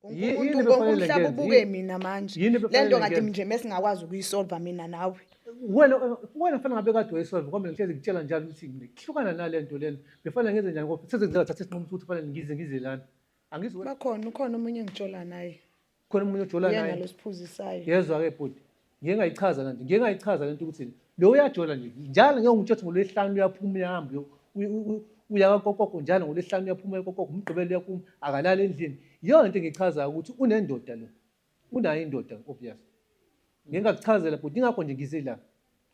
Wonke Yini umuntu wonke befanele umhlaba ngenze? ubuke mina manje. Yini Le befanele nto kade ngenze? nje mesingakwazi ukuyisolva mina nawe. Wena kufanele ngabe kade wayisolve ngoba ngihlezi ngikutshela njalo ukuthi hlukana nale nto lena. Befanele ngenze njani ngoba seze ngizathatha isinqumo sokuthi kufanele ngize lana. Angizwa Bakhona ukhona omunye engijola naye. khona omunye ojola Uyena naye. lo siphuzisayo. Yezwa-ke bhuti, ngike ngayichaza lento, ngike ngayichaza lento ukuthi lo uyajola nje njalo ngeke ngitshela ukuthi ngolwesihlanu uyaphuma uyahamba uya kakokoko njalo ngolwesihlanu uyaphuma ekokoko, umgqibelo uyaphuma akalali endlini. Iyona into engiyichazayo ukuthi unendoda lo, unayo indoda obvious. Ngike ngakuchazela bhuti, ingakho nje ngize la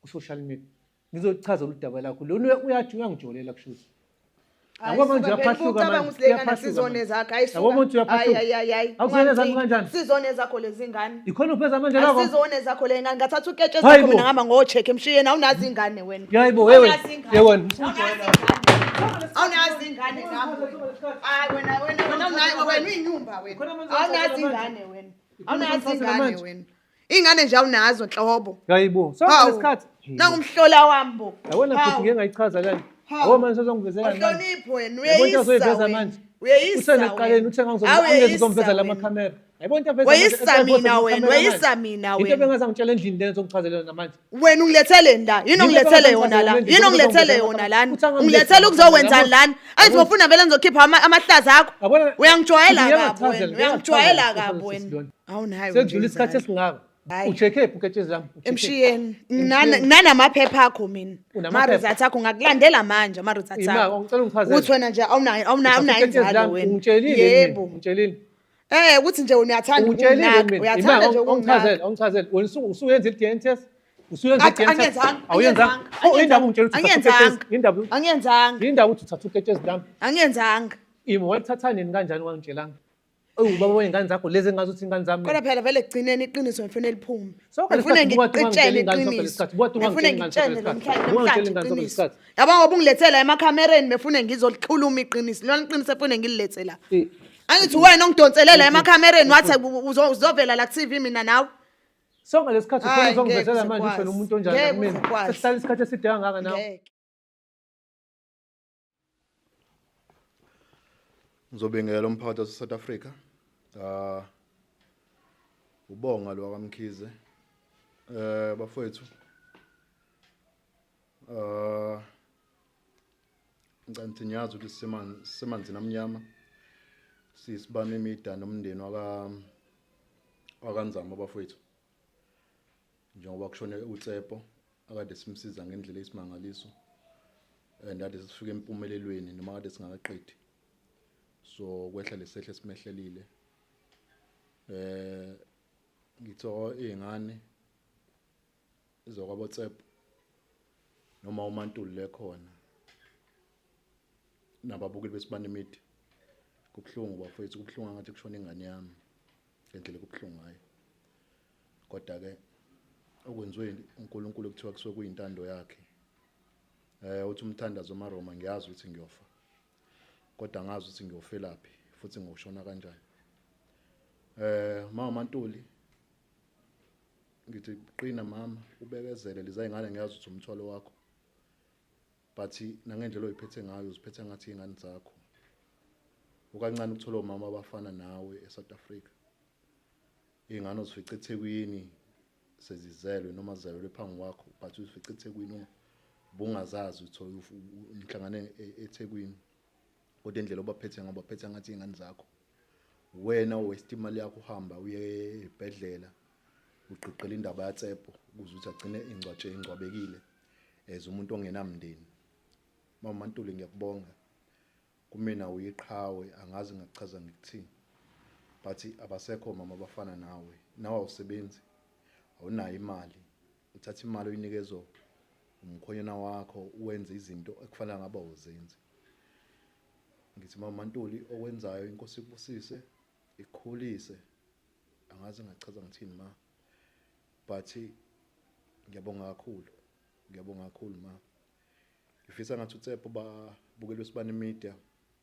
ku-social media. Ngizochaza udaba lakho. Lona uyathi uyangijolela kushuthi. Yabo manje uyaphahluka manje. Ukuthi lengane sizone zakhe ayisuka. Yabo manje uyaphahluka. Hayi hayi hayi. Akuzona zami kanjani? Sizone zakho lezi ngane. Ikhona upheza manje lakho. Sizone zakho le ngane. Ngathatha uketshezi zakho mina ngihamba ngo check emshiyeni awunazi ingane wena. Hayibo wewe. Yewena. Awunazi ingane nami. Hayi wena wena wena awunayo wena uyinyumba wena. Awunazi ingane wena. Awunazi ingane wena. Ingane nje awunazo nhlobo. Hayibo. Sonke lesikhathi. Nangumhlola wami bo. Yabona futhi ngeke ngayichaza lana. Yabo manje sozongivezela ngani. Uhlonipho wena uyeyisa manje. Uyeyisa. Useneqaleni uthe ngangizomveza lama camera. Yayibona into aveza Weyisa mina wena, weyisa mina wena. Into bengaze ngitshela endlini lena zokuchazela yona manje. Wena ungilethele la, yini ongilethele yona la? Yini ongilethele yona lana? Ungilethele ukuzokwenzani lana? Ayithi ngofuna vele ngizokhipha amahlaza akho. Uyangijwayela kabi wena, uyangijwayela kabi wena. Awunayo. Sekudlula isikhathi esingaka. Ucheck phi uketshezi lami? Emshiyeni. Nginanamaphepha akho mina. Ama-results akho ngakulandela manje ama-results akho. Ngicela ungichazele. Uthi wena nje awunayo awunayo awunayo inzalo wena. Ungitshelile. Yebo. Ungitshelile. Eh ukuthi nje wena uyathanda Ungitshelile ukunginaka. Uyathanda nje ukunginaka. Ungichazele, ungichazele. Wena usuyenza i-DNA test? Usuyenza i-DNA test? Angiyenzanga. Awuyenzanga? Oh, indaba ungitshela ukuthi uthatha uketshezi. Indaba Angiyenzanga. Indaba uthi uthatha uketshezi lami. Angiyenzanga. Imo walithatha nini kanjani wangitshelanga? Ewu baba wey'ngane zakho lezi engazi ukuthi ingane zami. Kodwa phela vele ekugcineni iqiniso ngifuna liphume. Sonke Ngifuna lesikhathi buka ngikutshele ungangitsheli ingane sonke iqiniso. lesikhathi, buka Ngifuna ungangitsheli ingane sonke ngikutshele lesikhathi, namhlanje buka ungangitsheli namhlanje ingane sonke iqiniso. lesikhathi. Yabo ngoba ungilethela emakhamereni befune ngizolikhuluma iqiniso. Lona iqiniso efune ngililethe la. Eh. Angithi wena ongidonselela emakhamereni wathi uzovela la ku-TV mina nawe. Sonke lesikhathi ukhona Hayi, uzongivezela ngeke manje uze usho nomuntu onjani Ngeke kumina. uze ukwazi. Sesihlala isikhathi eside kangaka nawe. Ngeke. Ngizobingelela umphakathi wase-South Africa. Ah ubonga lo kaMkhize. Eh bafowethu. Ah ngicela ukuthi niyazi ukuthi sisemanzini amnyama. Sisibana imida nomndeni waka wakaNzama bafowethu. Njengoba kushone uTsepo akade simsiza ngendlela eyisimangaliso and ade sifike empumelelweni noma kade singakaqedi so kwehla lesehle simehlelile eh ngitho izingane izokwabo Tsepho noma uMantuli lekhona nababukeli besibani media kubuhlungu bafowethu kubuhlungu ngathi kushona ingane yami ngendlela kubuhlungu ngayo kodwa ke okwenziwe uNkulunkulu kuthiwa kusuke kuyintando yakhe eh uthi umthandazo amaRoma ngiyazi ukuthi ngiyofa kodwa ngazi ukuthi ngiyofelaphi futhi ngoshona kanjani eh mama Mantuli ngithi qina mama ubekezele liza ingane ngiyazi ukuthi umthwalo wakho but nangendlela oyiphethe ngayo uziphethe ngathi ingane zakho ukancane ukuthola omama abafana nawe eSouth Africa Iy'ngane ozifice eThekwini sezizelwe noma zizelelwe phambi kwakho but uzifice eThekwini ubungazazi uthole nihlangane e-, eThekwini kodwa indlela obaphethe ngayo baphethe ngathi iy'ngane zakho wena waste imali yakho uhamba uye ebhedlela ugqigqela indaba yaTsepo ukuze ukuthi agcine ingcwatshe ingcwabekile as umuntu ongenamndeni mama Ntuli ngiyakubonga Kumina uyiqhawe angazi ngakuchaza ngikuthini but abasekho mama abafana nawe nawe awusebenzi awunayo imali uthatha imali oyinikezwa umkhonyana wakho uwenze izinto ekufanele ngabe awuzenzi ngithi mama Ntuli okwenzayo inkosi ikubusise ikhulise angazi ngachaza ngithini ma but ngiyabonga kakhulu ngiyabonga kakhulu ma Ngifisa ngathi uTsepo babukelwe Sibani Media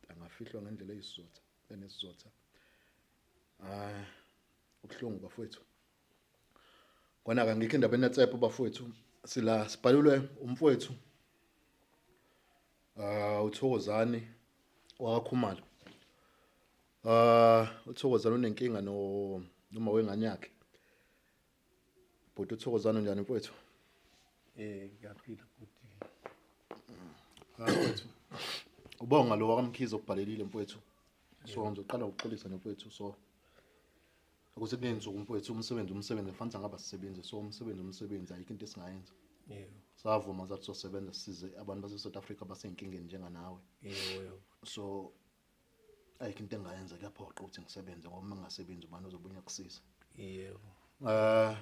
angafihlwa ngendlela eyisizotha enesizotha. Ah ubuhlungu bafowethu. Kona ke ngikho indaba enaTsepo bafowethu sila sibhalelwe umfowethu ah uThokozani wakaKhumalo. Uthokozana unenkinga no noma wengane yakhe. Bhuti uthokozana njani mfowethu? Ngiyaphila bhuti. Ah mfowethu. Ubonga lo wakamkhize okubhalelile mfowethu. So ngizoqala ngokuxolisa nje mfowethu so ukuthi kunensuku mfowethu umsebenzi fanele ngaba sisebenzi so umsebenzi ayikho into esingayenza. Yebo. Savuma sathi sosebenza sisize abantu base South Africa baseyinkingeni njenganawe. Yebo. So ayikho into engayenza kuyaphoqa ukuthi ngisebenze ngoba uma ngingasebenzi ubani ozobuya kusiza. Yebo.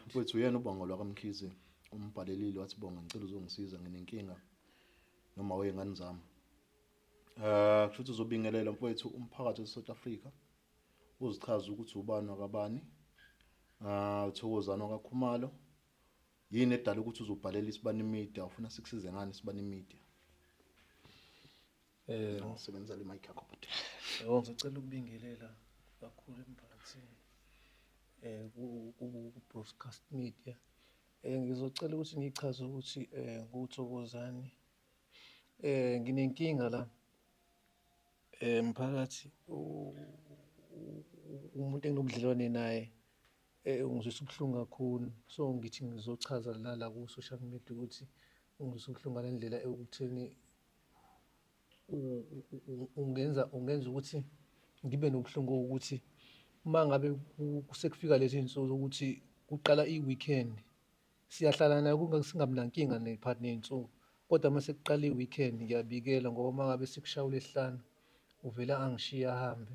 Mfowethu uyena ubongo lwakamkhize umbhalelile wathi bonga ngicela uzongisiza nginenkinga noma wey'ngane zami. Kusho ukuthi uzobingelela mfowethu umphakathi wase-South Africa uzichaze ukuthi ubani wakabani. Uthokozana wakaKhumalo. Yini edala ukuthi uzobhalela Isibani Media? Ufuna sikusize ngani Isibani Media? Ngisebenzisa le mic yakho bhuti. Yebo, ngizocela ukubingelela kakhulu emphakathini. Ku broadcast media. Ngizocela ukuthi ngichaze ukuthi nguthokozani. Nginenkinga la. Mphakathi umuntu enginobudlelwane naye ungizwisa ubuhlungu kakhulu. So ngithi ngizochaza la ku social media ukuthi ungizwisa ubuhlungu ngale ndlela ekutheni ungenza ukuthi ngibe nobuhlungu ukuthi uma ngabe kusekufika lezi zinsuku zokuthi kuqala i-weekend siyahlala naye singabi nankinga nephakathi ney'nsuku, kodwa uma sekuqala i-weekend ngiyabikela ngoba uma ngabe sekushaya uLwesihlanu uvele angishiye ahambe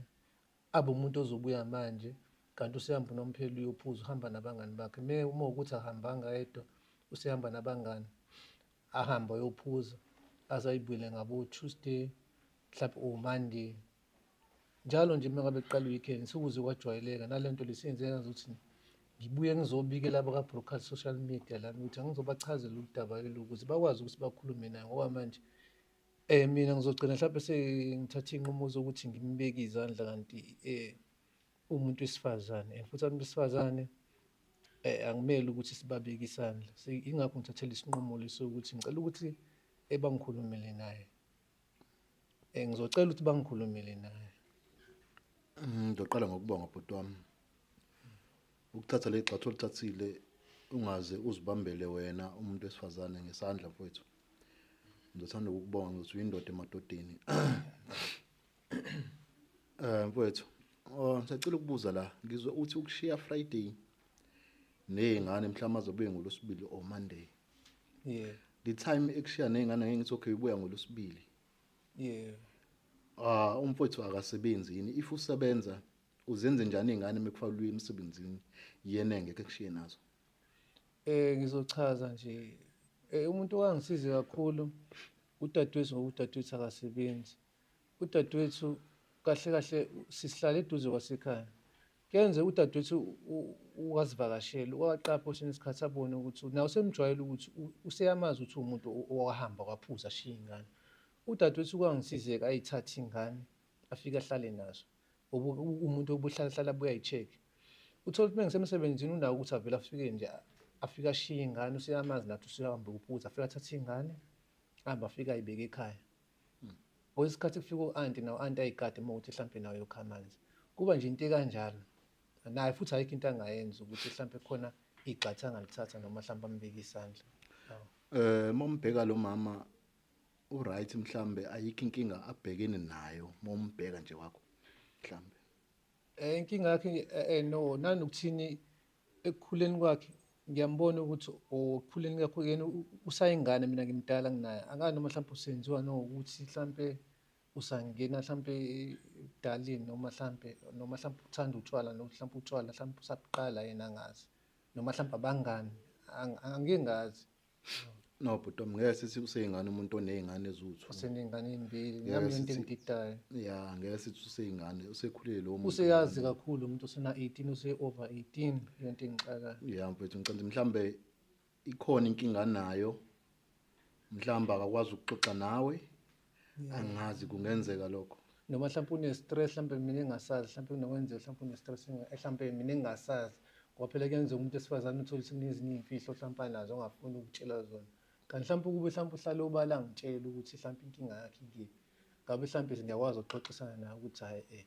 abe umuntu ozobuya manje kanti usehamba unomphela uyophuza uhamba nabangani bakhe. Uma ukuthi ahambanga yedwa usehamba nabangani ahambe ayophuza aze ayibuyele ngabo-Tuesday mhlawumbe or Monday. Njalo nje uma ngabe kuqala i-weekend sekuze kwajwayeleka nale nto le seyenzeka ukuthi ngibuye ngizobikela abaka-broadcast social media lana ukuthi angizobachazela udaba lolu ukuze bakwazi ukuthi bakhulume naye ngoba manje mina ngizogcina mhlawumbe sengithatha iy'nqumo zokuthi ngimbeke izandla kanti umuntu wesifazane and futhi abantu besifazane angimele ukuthi sibabeke isandla. Ingakho ngithathela isinqumo lesi sokuthi ngicela ukuthi bangikhulumele naye. Ngizocela ukuthi bangikhulumele naye. Ngizoqala ngokubonga bhuti wami. Ukuthatha le gxathu olithathile ungaze uzibambele wena umuntu wesifazane ngesandla mfowethu. Ngizothanda ukukubonga ngizothi uyindoda emadodeni. Mfowethu, ngisacela ukubuza la, ngizwe uthi ukushiya Friday nezingane mhlawumbe azobuye ngolwesibili or Monday. Yeah. The time ekushiya nezingane ngeke ngithi okay ubuya ngolwesibili. Yeah. Umfowethu akasebenzi yini? If usebenza uzenze njani izingane mekufanele uye emsebenzini yena engeke ekushiye nazo? Ngizochaza nje. Umuntu owangisiza kakhulu udadewethu ngoba udadewethu akasebenzi. Udadewethu kahle kahle sisihlala eduze kwasekhaya. Kuyenzeka udadewethu ukazivakashela, waqapha kwesinye isikhathi abone ukuthi nawe usemjwayele ukuthi useyamazi ukuthi umuntu owahamba kwaphuza ashiye ingane. Udadewethu kwangisizeka ayithathe ingane afike ahlale nazo. Ngoba umuntu obuhlala hlala abuye ayi-check. Uthole ukuthi mengisemsebenzini unako ukuthi avele afike nje afike ashiye ingane useyamazi nathi usehamba ukuphuza afike athathe ingane ahambe afike ayibeke ekhaya. Kwesikhathi kufika u-anti nawo u-anti ayigade uma ukuthi mhlampe nawe uyokha amanzi. Kuba nje into ekanjalo. Naye futhi ayikho into angayenza ukuthi mhlampe khona igxathu angalithatha noma mhlampe ambeke isandla. Uma umbheka lo mama uright mhlambe ayikho inkinga abhekene nayo uma umbheka nje wakho mhlambe. Inkinga yakhe no nanokuthini ekukhuleni kwakhe ngiyambona ukuthi ekukhuleni kwakhe yena usayingane mina ngimdala kunaye. Angazi noma mhlampe usenziwa nokuthi mhlampe usangena mhlampe ebudaleni noma mhlampe uthanda utshwala nokuthi mhlampe utshwala mhlampe usabuqala yena angazi noma mhlampe abangani angike ngazi. No bhuti wami ngeke sithi useyingane umuntu oney'ngane eziwu-two. Useney'ngane ey'mbili nami into engididayo. Ya ngeke sithi useyingane usekhulile lowo muntu. Useyazi kakhulu umuntu osena 18 use over 18 into engixakayo. Ya mfethu ngicela mhlambe ikhona inkinga anayo mhlawumbe akakwazi ukuxoxa nawe angazi kungenzeka lokho. Noma mhlawumbe une-stress mhlawumbe mina engingasazi mhlawumbe kunokwenzeka mhlawumbe une-stress mhlawumbe mina engingasazi ngoba phela kuyenzeka umuntu wesifazane uthole ukuthi kunezinye iy'mfihlo mhlawumbe anazo ongafuni ukutshela zona. Kanti mhlawumbe ukube mhlawumbe uhlale obala angitshele ukuthi mhlawumbe inkinga yakhe ikephi. Ngabe mhlawumbe ngiyakwazi ukuxoxisana naye ukuthi hhayi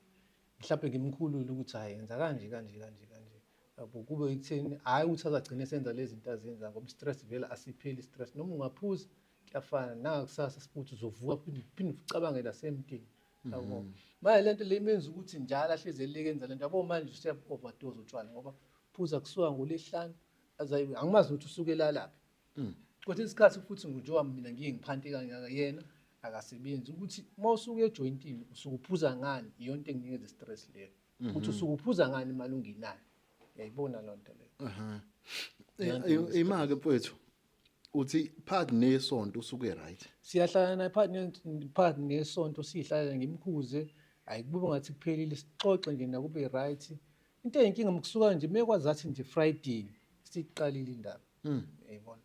Mhlawumbe ngimkhulule ukuthi hhayi yenza kanje kanje kanje kanje. Yabo kube ekutheni hhayi ukuthi azagcine esenza lezi zinto azenza ngoba i-stress vele asipheli i-stress. Noma ungaphuza kuyafana nangakusasa futhi uzovuka phinde phinde ucabange the same thing. Yabo. Manje lento le imenza ukuthi njalo ahlezi eleke enza lento. Yabo manje useya-overdose utshwala ngoba phuza kusuka ngolwesihlanu aze angimazi ukuthi usuke elalaphi. Kwesinye isikhathi futhi njengoba mina ngiye ngiphante kangaka yena akasebenzi ukuthi uma usuke ejoyintini usuke uphuza ngani iyona into enginikeza i-stress leyo ukuthi usuke uphuza ngani imali ungenayo uyayibona loo nto leyo. Imake mfowethu uthi phakathi nesonto usuke right. Siyahlala naye phakathi nesonto siyihlalela ngimkhuze hayi kube ngathi kuphelile sixoxe nje nakube right. Into eyinkinga mkusuka nje mekwazathi nje Friday siqalile indaba. Uyayibona.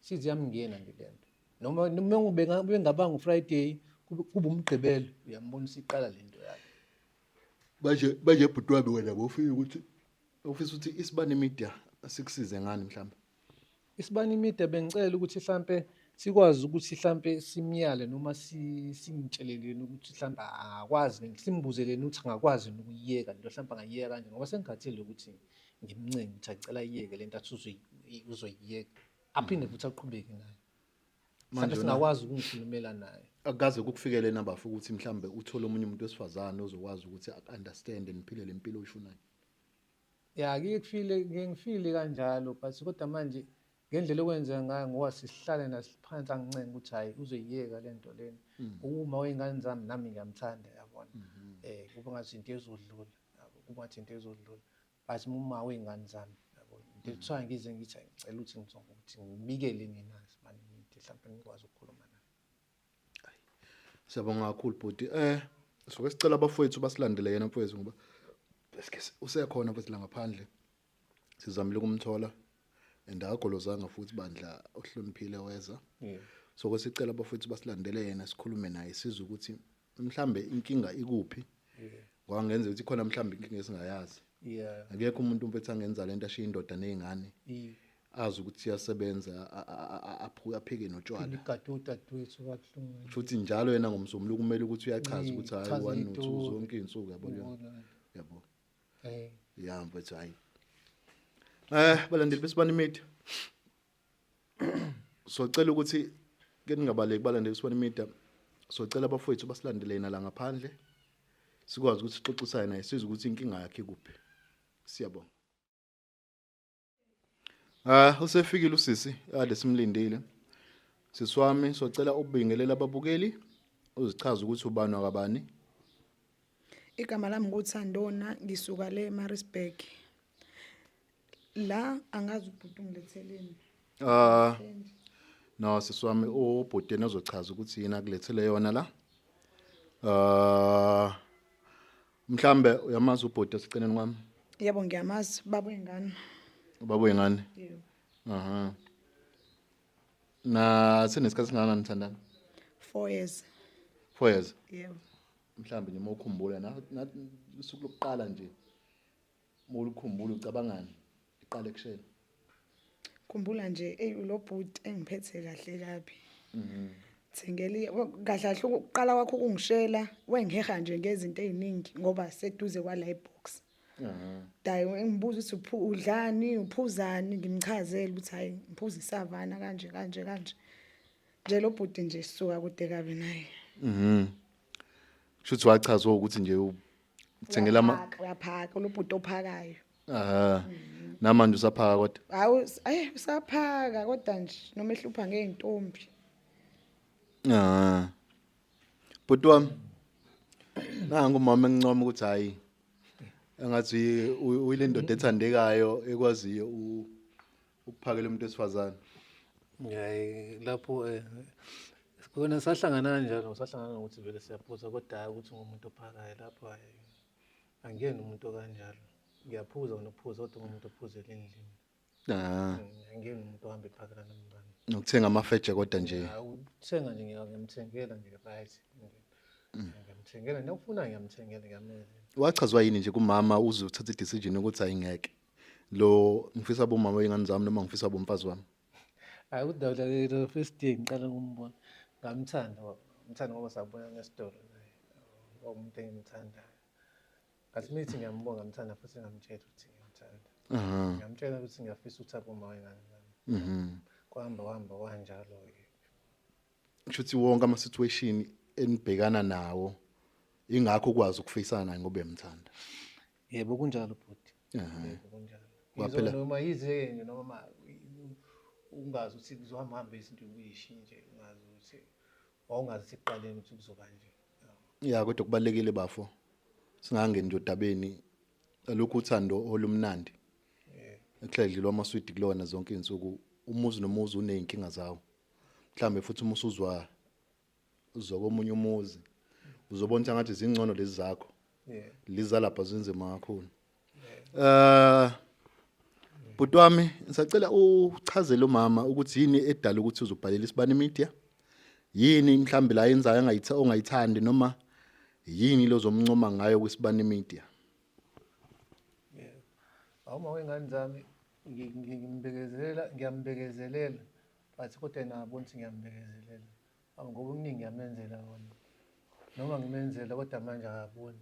Size yamngena nje lento. Noma noma bengabanga uFriday kube umgqibelo uyambona isiqala lento yakhe. Manje manje bhuti wami wena bofika ukuthi ufisa ukuthi isibani media sikusize ngani mhlawumbe? Isibani media bengicela ukuthi mhlambe sikwazi ukuthi mhlambe simyale noma simtsheleleni ukuthi mhlambe angakwazi simbuzeleni ukuthi angakwazi ukuyiyeka lento mhlambe angayiyeka kanjani ngoba sengikhathele ukuthi ngimncenge ukuthi acela ayiyeke lento athi uzoyiyeka aphinde futhi aqhubeke nayo. Mhlawumbe singakwazi ukungikhulumela naye. Akukaze kukufikele nabafo ukuthi mhlambe uthole omunye umuntu wesifazane ozokwazi ukuthi aku-understand niphile le mpilo oyifunayo. Ya kuye kufile ngike ngifile kanjalo but kodwa manje ngendlela okwenzeka ngayo ngoba sisihlale nasiphansi angincenge ukuthi hhayi uzoyiyeka le nto lena. Uma wey'ngane zami nami ngiyamthanda yabona. Kube ngathi into ezodlula yabo kube ngathi into ezodlula. But uma wey'ngane zami yabo into ekuthiwa ngize ngithi hhayi ngicela ukuthi ukuthi ngibikele nina sibani ngithi mhlawumbe ngikwazi ukukhuluma naye. Siyabonga kakhulu bhuti. Soke sicela abafowethu basilandele yena mfowethu ngoba usekhona mfowethu la ngaphandle. Sizamile ukumthola and akagolozanga futhi bandla ohloniphile weza. Soke sicela abafowethu basilandele yena sikhulume naye sizwe ukuthi mhlambe inkinga ikuphi. Ngoba kungenzeka ukuthi khona mhlambe inkinga esingayazi. Akekho umuntu mfethu angenza lento ashiye indoda nezingane. Azi ukuthi iyasebenza aphike notshwala. Imigado udadewethu kabuhlungu. Futhi njalo yena ngomsombuluko kumele ukuthi uyachaza ukuthi hayi 1 no 2 zonke izinsuku yabo. Yabo. Ya mfethu hayi. Balandeli besibani media. Socela ukuthi ke ningabaleki balandeli besibani media. Socela abafowethu basilandele yena la ngaphandle. Sikwazi ukuthi sixoxisane naye sizwe ukuthi inkinga yakhe ikuphi. Siyabonga. Usefikile usisi kade simlindile. Sisi wami socela ubingelela ababukeli uzichaze ukuthi ubani wakabani. Igama lami nguThandona ngisuka le eMaritzburg. La angazi ubhuti ungiletheleni. No sisi wami ubhuti yena uzochaza ukuthi yini akulethele yona la. Mhlambe uyamazi ubhuti esiceleni kwami? Yebo ngiyamazi baba wengane. Baba wengane? Yebo. Aha. Na senesikhathi singakanani nithandana? 4 years. 4 years? Yebo. Mhlambe nje mawukhumbula na usuku lokuqala nje mawukhumbula ucabangani iqale kushela. Khumbula nje ey lo bhuti engiphethe kahle kabi. Thengeli kahle kahle ukuqala kwakho ukungishela wengiheha nje ngezinto eziningi ngoba seduze kwala ibox. Dayi ngibuza ukuthi udlani uphuzani ngimchazele ukuthi hayi ngiphuza isavana kanje kanje kanje. Nje lo bhuti nje sisuka kude kabi naye. Shuthi wachaza ukuthi nje uthengela ama uyaphaka lo bhuti ophakayo. Namanje usaphaka kodwa? Hawu usaphaka kodwa nje noma ehlupha ngeentombi. Bhuti wami nangu umama engincoma ukuthi hayi engathi uyile ndoda ethandekayo ekwaziyo ukuphakela umuntu wesifazane. Hayi lapho kona sahlangana kanjalo, sahlangana ngokuthi vele siyaphuza kodwa hayi ukuthi ngumuntu ophakayo lapho hayi angiyena umuntu okanjalo. Ngiyaphuza nokuphuza kodwa ngumuntu ophuzela endlini. Angiyena umuntu ohamba ephakela nomngane. Nokuthenga amafeje kodwa nje. Ukuthenga nje ngiyamthengela nje right. Ngiyamthengela nokufuna ngiyamthengela ngiyamenzela. Wachazwa yini nje kumama uze uthathe decision ukuthi ayingeke. Lo ngifisa bomama wengane zami noma ngifisa bomfazi wami. Hayi udawula le first day ngiqala ukumbona. Ngamthanda baba. Ngimthanda ngoba sabona nesitolo naye. Umuntu engimthandayo. Ngathi mithi ngiyambonga ngimthanda futhi ngamtshela ukuthi ngiyamthanda. Ngiyamtshela ukuthi ngiyafisa ukuthi abe uma wengane zami. Kwahamba kwahamba kwanjalo-ke. Kusho ukuthi wonke ama-situation enibhekana nawo ingakho ukwazi ukufeyisana naye ngoba uyamthanda. Yebo kunjalo bhuti. Yebo kunjalo. Kwaphela- Yizo noma yize nje noma ungazi ukuthi kuzohamba hambe izinto kuyishintshe ungazi ukuthi wawungazi ukuthi ekuqaleni ukuthi kuzoba nje. Ya kodwa kubalekile bafo. Singangeni nje odabeni alukho uthando olumnandi. Ekuhledlilwa amaswidi kulona zonke izinsuku umuzi nomuzi uneyinkinga zawo. Mhlambe futhi uma usuzwa uzwa komunye umuzi uzobona ukuthi ngathi zingcono lezi zakho. Liza lapha zinzima kakhulu. Bhuti wami ngisacela uchazele umama ukuthi yini edala ukuthi uzobhalela isibani media? Yini mhlambe la yenzayo angayitha ongayithandi noma yini lozomncoma ngayo kwisibani media? Yeah. Awuma wengane zami ngimbekezelela ngiyambekezelela but kodwa yena akaboni ukuthi ngiyambekezelela. Awu ngoba okuningi ngiyamenzela kona. Noma ngimenzela kodwa manje akaboni.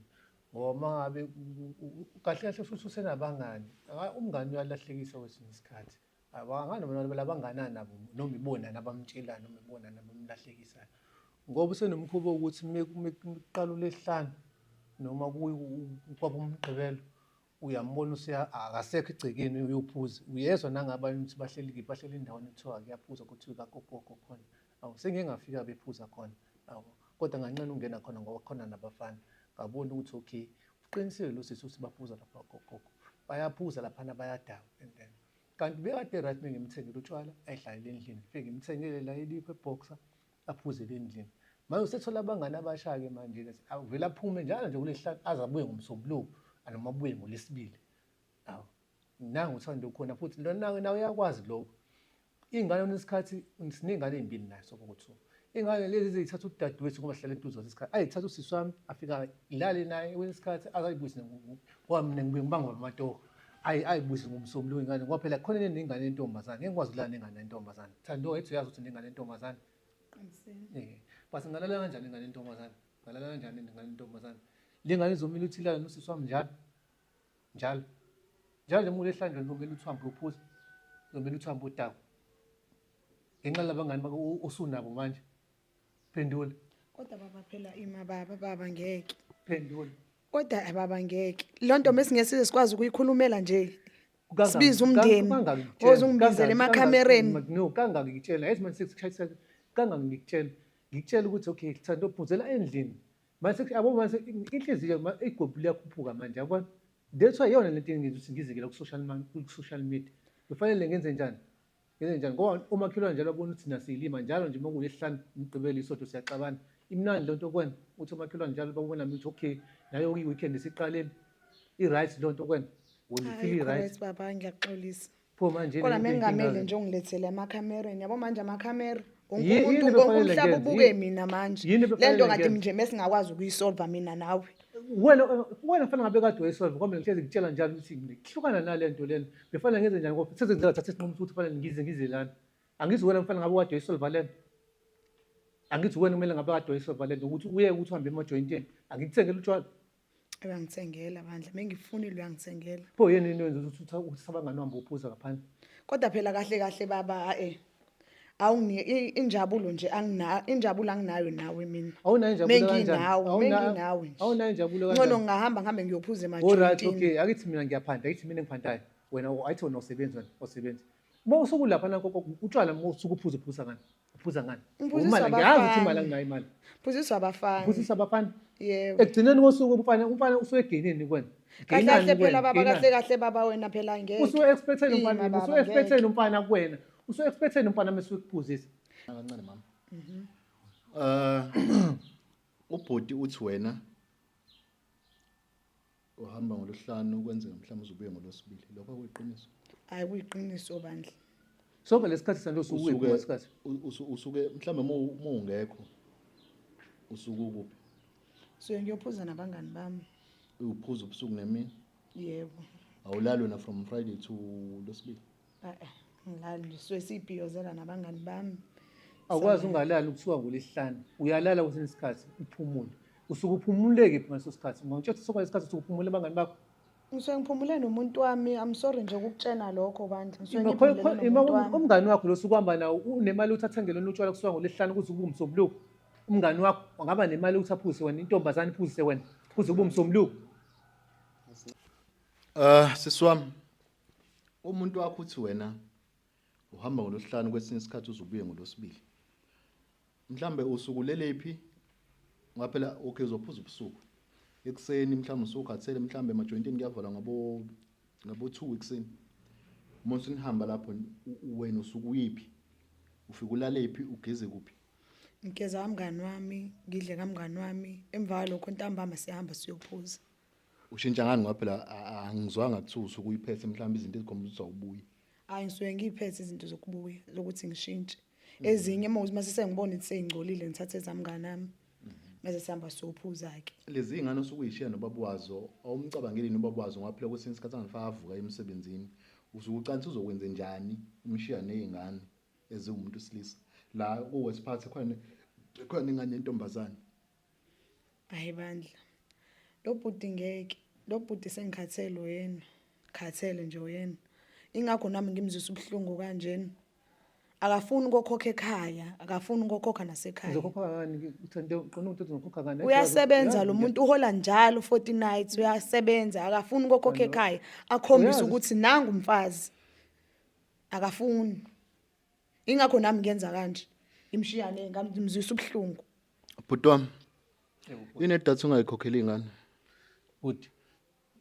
Ngoba uma ngabe kahle kahle futhi usenabangani. Umngani uyalahlekisa kwesinye isikhathi. Abangani noma labanganani nabo noma ibona nabamtshelayo noma ibona nabamlahlekisayo. Ngoba usenomkhuba wokuthi kuqala uLwesihlanu noma kwakuMgqibelo uyambona useya akasekho egcekeni uyophuza uyezwa nangabanye ukuthi bahleli kephi bahleli endaweni ekuthiwa kuyaphuza kuthiwa kakokoko khona awu sengike ngafika bephuza khona awu kodwa nganqena ungena khona ngoba khona nabafana ngabona ukuthi okay uqinisile lo sisi ukuthi baphuza lapha kokoko bayaphuza laphana bayadawa and then kanti bekade right mengimthengele utshwala ayidlalele endlini ngifike ngimthengele la ilikho eboxer aphuzele endlini manje usethola abangani abasha-ke manje avele aphume njalo nje kulesihlanu aze abuye ngomsombuluko noma abuye ngolesibili awu nangu uthando khona futhi lona nawe uyakwazi lokho iy'ngane unesikhathi siney'ngane ey'mbili naye sokuwu-two iy'ngane lezi ziyithatha udadewethu ngoba sihlala eduze kwesikhathi ayithatha usisi wami afika ilale naye kwesinye isikhathi azayibuyise ngoba mina ngibuye ngibangwa amatoho ayibuyise ngomsombuluko ingane ngoba phela khona nengane yentombazane ngeke ngikwazi ukulala nengane yentombazane Thando ethi uyazi ukuthi nengane yentombazane eh but ngalala kanjani ingane yentombazane ngalala kanjani nengane yentombazane le ngane izomile uthi ilale nosisi wami njalo njalo njalo nje umuntu ehlanjweni kuzomele uthi uhambe uyophuza kuzomele uthi uhambe udakwa ngenxa labangani bakho osunabo manje phendula Kodwa baba phela ima baba baba ngeke. Phendula. Kodwa baba ngeke. Lonto mesingesize sikwazi ukuyikhulumela nje. Sibiza umndeni. Ozungibizela emakhamereni. No, kangaki ngikutshela. Yazi manje sekushayisa kangaki ngikutshela. Ngikutshela ukuthi okay, Thando phuzela endlini. Manje yabo manje inhliziyo igwebu liyakhuphuka manje yabona. That's why iyona lento engenza ukuthi ngizikele ku social media. Kufanele ngenze njani? Ngenze njani? Ngoba umakhelwane njalo abona ukuthi thina siyilima njalo nje uma kuwulesihlanu umgqibelo isonto siyaxabana. Imnandi lento kwena uthi umakhelwane njalo babona mina ukuthi okay nayo i-weekend isiqalile. I-right lonto kwena. Wena Hayi ufeel i-right. correct baba ngiyaxolisa. Pho manje Kodwa into mengamele inkinga- nje ungilethele emakhamereni yabo manje amakhamera wonke Yini umuntu wonke ebefanele umhlaba ngenze? ubuke Yini- mina manje. yini Le ebefanele nto kade ngenze? nje mesingakwazi ukuyisolva mina nawe. Wena kufanele ngabe kade wayisolve ngoba mina ngihlezi ngikutshela njalo ukuthi ngihlukana nale nto lena befanele ngenze njani ngoba seze ngizathatha isinqumo sokuthi kufanele ngize lana angithi wena kufanele ngabe kade wayisolva lena angithi wena kumele ngabe kade wayisolva lento ukuthi uye ukuthi uhambe emajoyintini angikuthengele utshwala Uyangithengela bandla mengifunile uyangithengela. Pho yini into yenza ukuthi uthi abangani uhambe uphuza ngaphandle Kodwa phela kahle kahle baba eh awunginike injabulo nje angina injabulo anginayo nawe mina. Awunayo injabulo kanjani? Menginawe menginawe nje. Awunayo injabulo Ngcono kanjani? ngingahamba ngihambe ngiyophuza All right, emajoyintini. okay. Akithi mina ngiyaphanda, akithi mina engiphandayo. Wena ayithi wena usebenzi wena, awusebenzi. Uma usukulapha na utshwala uma usuke uphuza uphuza ngani? Uphuza ngani? Ngiphuziswa Imali ngiyazi ukuthi imali abafana. anginayo imali. Phuziswa abafana. Uphuzisa abafana. Yebo. Ekugcineni kosuku umfana usuke egenini kuwena. Kahle Genani kahle phela kuwena, baba genani. kahle kahle baba wena phela ngeke. Usuke expecteni Ima umfana, baba, usuke expecteni ngeke. umfana kuwena. Usuke expecteni umfana mase ukuphuzisa. Kancane mama. Ubhuti uthi wena uhamba ngolosihlanu kwenzeka mhlawumbe uzobuya ngolosibili. Lokho kuyiqiniso. Hayi kuyiqiniso bandla. Sonke lesikhathi sando usuke Usuke ngesikhathi. usuke mhlawumbe uma ungekho usuke ukuphi? Suke ngiyophuza nabangani bami. Uphuza ubusuku nemini. Yebo. Awulali wena from Friday to losibili. Eh ngilali suke sibhiyozela nabangani bami. Awukwazi ungalali kuthiwa ngolesihlanu. Uyalala kwesinye isikhathi uphumule. Usuke uphumule kephi ngaleso sikhathi? Ungangitshela ukuthi sonke isikhathi usuke uphumule abangani bakho? Ngisuke ngiphumule nomuntu wami. I'm sorry nje ukukutshena lokho bandla. Ngisuke Ima- kho- ngiphumulele kho- ima- nomuntu wami. Umngani wakho lo suke uhamba nawo unemali yokuthi athengele wena utshwala kusuka ngolwesihlanu kuze kube umsombuluko. Umngani wakho angaba nemali yokuthi aphuzise wena, intombazane iphuzise wena kuze kube umsombuluko. Sisi wami, umuntu wakho uthi wena uhamba ngolwesihlanu kwesinye isikhathi uze ubuye ngolwesibili. Mhlambe usuku lelephi? Ngoba phela okay uzophuza ubusuku. Ekuseni mhlawumbe usukhathele mhlambe emajoyintini kuyavalwa ngabo 2 ekuseni. Uma usunihamba lapho wena usuke uyiphi? Ufike ulalephi ugeze kuphi? Ngigeza kamngani wami, ngidle kamngani wami. Emva kwalokho ntambama siyahamba siyophuza. Ushintsha ngani ngoba phela angizwanga kuthiwa usuke uyiphethe mhlawumbe izinto ezikhomba ukuthi awubuyi. Hayi ngisuke ngiyiphethe izinto zokubuya zokuthi ngishintshe. Ezinye uma mase sengibona ukuthi seyingcolile ngithathe ezamngani wami. Mase sihamba siyophuza ke. Lezi ngane osuke uyishiya nobaba wazo awumcabangeli nobaba wazo ngoba phela kwesinye isikhathi angifaka avuka emsebenzini. Usuke ucansi uzokwenze njani umshiya nezingane eziwumuntu wesilisa. La kuwesiphathe khona ingane yentombazane. Hayi bandla. Lo bhuti ngeke. Lo bhuti sengikhathele yena. Khathele nje yena. Ingakho nami ngimzwisa ubuhlungu kanjena. Akafuni ukukhokha ekhaya, akafuni ukukhokha nasekhaya. Uzokhokha kangani? Uthande uqonda ukuthi uzokhokha kangani? Uyasebenza lo muntu uhola njalo 40 nights uyasebenza akafuni ukukhokha ekhaya akhombise Uyazi- ukuthi nangu umfazi. Akafuni. Ingakho nami ngenza kanje. Imshiyane ngamzwisa ubuhlungu. Bhuti wami, inedatha ungayikhokheli ingane. Bhuti,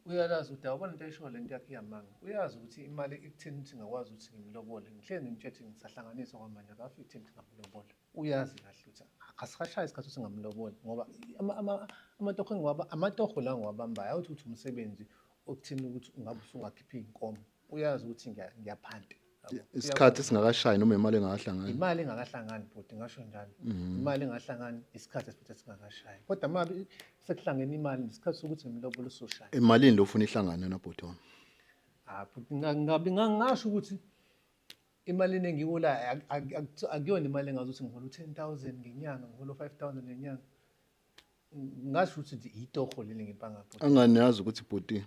uyalazi udaba, ubona into ayishoyo lento yakhe iyamanga. Uyazi ukuthi imali ekutheni ukuthi ngakwazi ukuthi ngimlobole. Ngihlezi ngimtshela ukuthi ngisahlanganisa kwamanje akafiki ekutheni ukuthi ngamlobola. Uyazi kahle ukuthi akasashaya isikhathi ukuthi ngamlobola ngoba amatoho engiwaba amatoho la ngiwabambayo awuthi ukuthi umsebenzi okuthini ukuthi ungabe usungakhipha iy'nkomo. Uyazi ukuthi ngiyaphanta. Yabo. Isikhathi singakashayi noma imali engakahlangani. Imali engakahlangani bhuti, ngasho njalo. Imali engakahlangani, isikhathi futhi esingakashayi. Kodwa uma sekuhlangene imali isikhathi sokuthi ngimlobole usoshaya. Imalini lo ufuna ihlangane na bhuti wami? Ah bhuti, ngabi ngangasho ukuthi imali engiholayo akuyona imali engazi ukuthi ngihola u-10,000 ngenyanga, ngihola u-5,000 ngenyanga. Ngasho ukuthi nje itoho leli ngempanga bhuti. Angani yazi ukuthi bhuti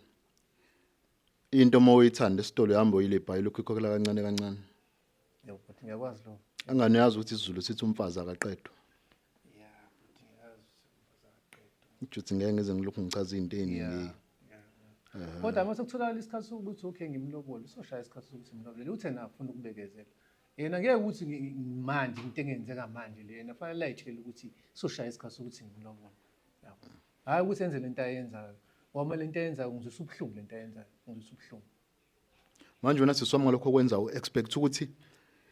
into uma uyithanda esitolo uhamba uyilebhayi lokhu ikhokhela kancane kancane. Yebo bhuti, ngiyakwazi lokho. Angani yazi ukuthi isiZulu sithi umfazi akaqedwa. Ya bhuti, ngiyazi ukuthi umfazi akaqedwa. Ujuthi ngeke ngize ngilokhu ngichaza izinto eziningi. Kodwa uma sekutholakala isikhathi sokuthi okay ngimlobole, usoshaya isikhathi sokuthi ngimlobole. Uthe na ufuna ukubekezela. Yena ngeke ukuthi manje into engenzeka manje le yena fanele ayitshele ukuthi soshaya isikhathi sokuthi ngimlobole. Yabo. Hhayi ukuthi enze lento ayenzayo. Ngoba lento ayenzayo ngizwisa ubuhlungu lento ayenzayo, ngizwisa ubuhlungu. Manje wena sisi wami ngalokho okwenza u-expect ukuthi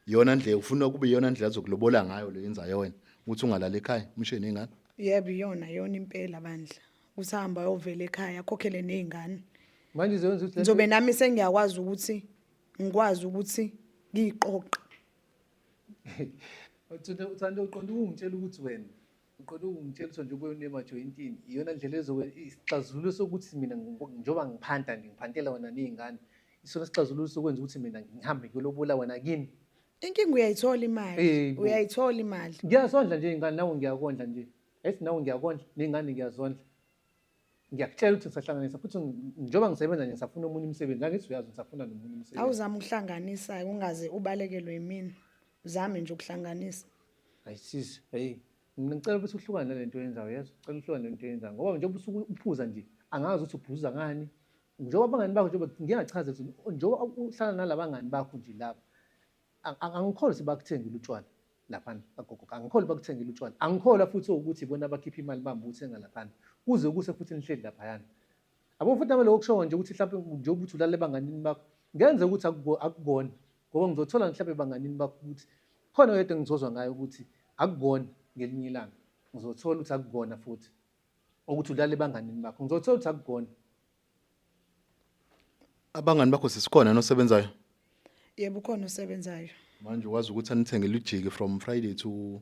iyona ndlela ufuna kube iyona ndlela azokulobola ngayo le yenzayo wena ukuthi ungalali ekhaya umshiye ney'ngane. Yebo iyona yona impela bandla. Usahamba ayovela ekhaya akhokhele nezingane. Manje izoyenza ukuthi Ngizobe nami sengiyakwazi ukuthi ngikwazi ukuthi ngiyiqoqe. Uthanda uqonda ukungitshela ukuthi wena uqonda ukungitshela ukuthi nje ubuye unemajoyintini iyona ndlela ezobe isixazululo sokuthi mina njengoba ngiphanta nje ngiphantela wena ney'ngane isona sixazululo sokwenza ukuthi mina ngihambe ngiyolobola wena kini. Inkinga uyayithola imali. Yebo. Uyayithola imali. Ngiyazondla nje iy'ngane nawe ngiyakondla nje. Ethi nawe ngiyakondla ney'ngane ngiyazondla. Ngiyakutshela ukuthi ngisahlanganisa futhi njengoba ngisebenza nje ngisafuna omunye umsebenzi. Angithi uyazi ngisafuna nomunye umsebenzi. Awuzame ukuhlanganisa ungaze ubalekelwe yimina. Uzame nje ukuhlanganisa. Hayi sisi, hey mina ngicela ukuthi uhlukane nalento oyenzayo yezwa. Ngicela uhlukane nalento oyenzayo ngoba njengoba usuke uphuza nje angazi ukuthi uphuza ngani. Njengoba abangani bakho njengoba ngingachaza ukuthi njengoba uhlala nalabangani bakho nje lapha angikholwa ukuthi bakuthengile utshwala laphana kagogo. Angikholwa bakuthengile utshwala. Angikholwa futhi ukuthi ibona abakhipha imali bambe ukuthenga laphana. Kuze kuse futhi nihleli laphayana. Yabo futhi nami lokho kusho nje ukuthi mhlawumbe njengoba uthi ulale ebanganini bakho ngenze ukuthi akukona ngoba ngizothola mhlawumbe ebanganini bakho ukuthi khona oyedwa engizozwa ngayo ukuthi akukona ngelinye ilanga. Ngizothola ukuthi akukona futhi ukuthi ulale ebanganini bakho. Ngizothola ukuthi akukona. Abangani bakho sisikhona nosebenzayo? Yebo ukhona osebenzayo. Manje wazi ukuthi anithengele ujiki from Friday to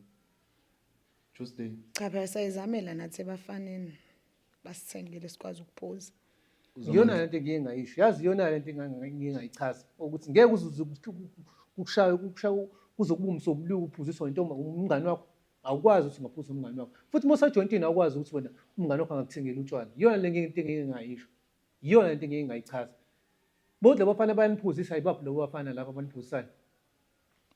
Tuesday. Cha phela sayizamela nathi ebafaneni. Basithengele sikwazi ukuphuza. Iyona lento engiye ngayisho. Yazi iyona lento engiye ngayichaza ukuthi ngeke uze kukushaye kuze kube umsombuluko uphuziswa intombi umngani wakho. Awukwazi ukuthi ungaphuza umngani wakho. Futhi uma usejoyintini awukwazi ukuthi wena umngani wakho angakuthengela utshwala. Iyona le into engike ngayisho. Iyona into engike ngayichaza. Bonke labo bafana bayaniphuzisa yibaphi labo bafana laba abaniphuzisayo?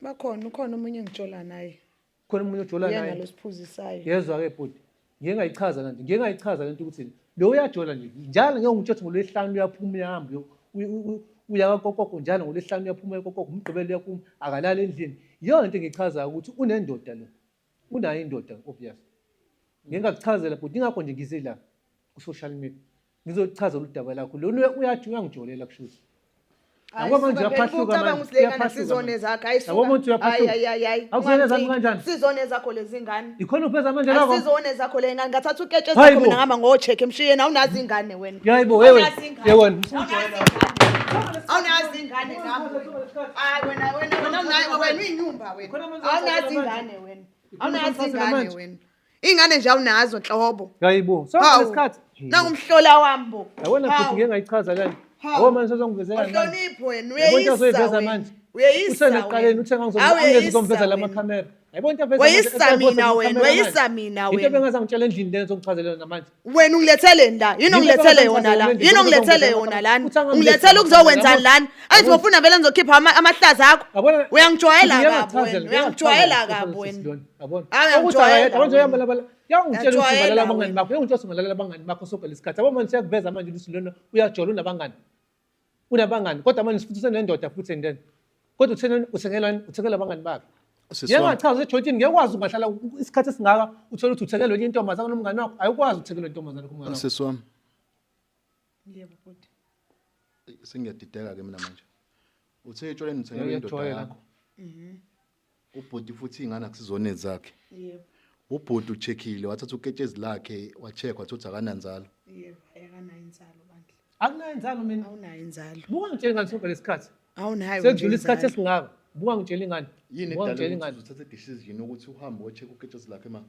Bakhona, ukhona omunye engijola naye. Khona omunye ojola Uyena naye. lo siphuzisayo. Yezwa-ke bhuti, ngike ngayichaza lento, ngike ngayichaza lento ukuthi lo uyajola nje njalo ngeke ngitshela ukuthi ngolwesihlanu uyaphuma uyahamba uya kakokoko njalo ngolwesihlanu uyaphuma ekokoko umgqibelo uyaphuma akalali endlini. Iyona into engiyichazayo ukuthi unendoda lo. Unayo indoda obvious. Ngike ngakuchazela bhuti ingakho nje ngize la ku-social media. Ngizochaza udaba lakho. Lona uyathi uyangijolela kushuthi. Hayi, Yabo manje suka phela, uyaphahluka ucabanga manje, ukuthi le ngane uyaphahluka sizone manje. zakhe hayi Yabo manje suka. Hayi uyaphahluka. hayi hayi hayi. Akuzona ezami Ungangiciki. kanjani? Sizone zakho lezi ngane. Ikhona ukuveza manje lakho. Asizone zakho le ngane. Ngathatha uketshezi Hayi lakho bo. mina ngihamba ngocheck emshiyeni awunazi ingane wena. Hayi bo, wewe. Awunazi ingane. Yewena. Awunazi ingane. Awunazi ingane nami. Hayi wena wena wena awunayo wena uyinyumba wena. Ikhona manje Awunazi manje. ingane wena. Ikhona Awunazi manje ingane manje. wena. Ingane nje awunazo nhlobo. Hayi bo. Sonke Hawu. lesikhathi. Nangumhlola wami bo. Yabona futhi Hawu. ngike ngayichaza kanje. Hawu. Yabo manje sezongivezela manje. Awuhloniphi wena Yabo into uyeyisa azoyiveza wena. manje. Uyeyisa Uthe nekuqaleni wena. uthe Hawu, uyeyisa ngizomveza la wena. makhamera. Yabo into aveza Weyisa mina wena, weyisa mina Into wena. ebengazangitshela endlini lena zongichazela yona manje. Wena ungilethele la yini Yinto ongilethele yona la ebengazangitshela yini ongilethele endlini, yona lana uthi angangilethela ungilethele ukuzokwenzani lana angithi Yabona- ngofuna vele ngizokhipha amahlaza akho Yabona uyangijwayela Ngike kabi ngakuchazela, wena ngike uyangijwayela ngakuchazela kabi wena sisi lona, Yabona. Hayi, Ukuthi uyangijwayela akayedwa, manje wena. uyabalabala. Uyangitshela ukuthi Uyangijwayela ungalala abangani wena. bakho, uyangitshela ukuthi ungalala abangani bakho sonke lesikhathi. Yabo manje siyakuveza manje ukuthi lona uyajola unabangani. Unabangani kodwa manje futhi usenendoda futhi and then. Kodwa uthena uthengelani uthengela abangani bakhe. Sisi wami. Ngiyangachaza ejoyintini ngeke ukwazi ungahlala isikhathi esingaka uthole ukuthi uthengelwe enye intombazane nomngani wakho ayikwazi ukuthengelwa intombazane kumngani wakho. Sisi wami. Yebo bhuti. Sengiyadideka ke mina manje. Uthe etshwaleni uthengelwe indoda Ngiyakujwayela. yakho. Ubhuti futhi ingane akusizona ezakhe. Yebo. Ubhuti ucheckile wathatha uketshezi lakhe wacheck wathi uthi akananzalo. Yebo, akanayo inzalo bandla. Akunayo inzalo mina. Awunayo inzalo. Buka ngitshela ingane sonke lesikhathi. Awunayo. Sekudlula isikhathi esingaka. Buka ngitshela ingane. Yini Buka edala ngitshela ukuthi ingane. uthathe decision ukuthi uhambe uyocheck uketshezi lakhe ma?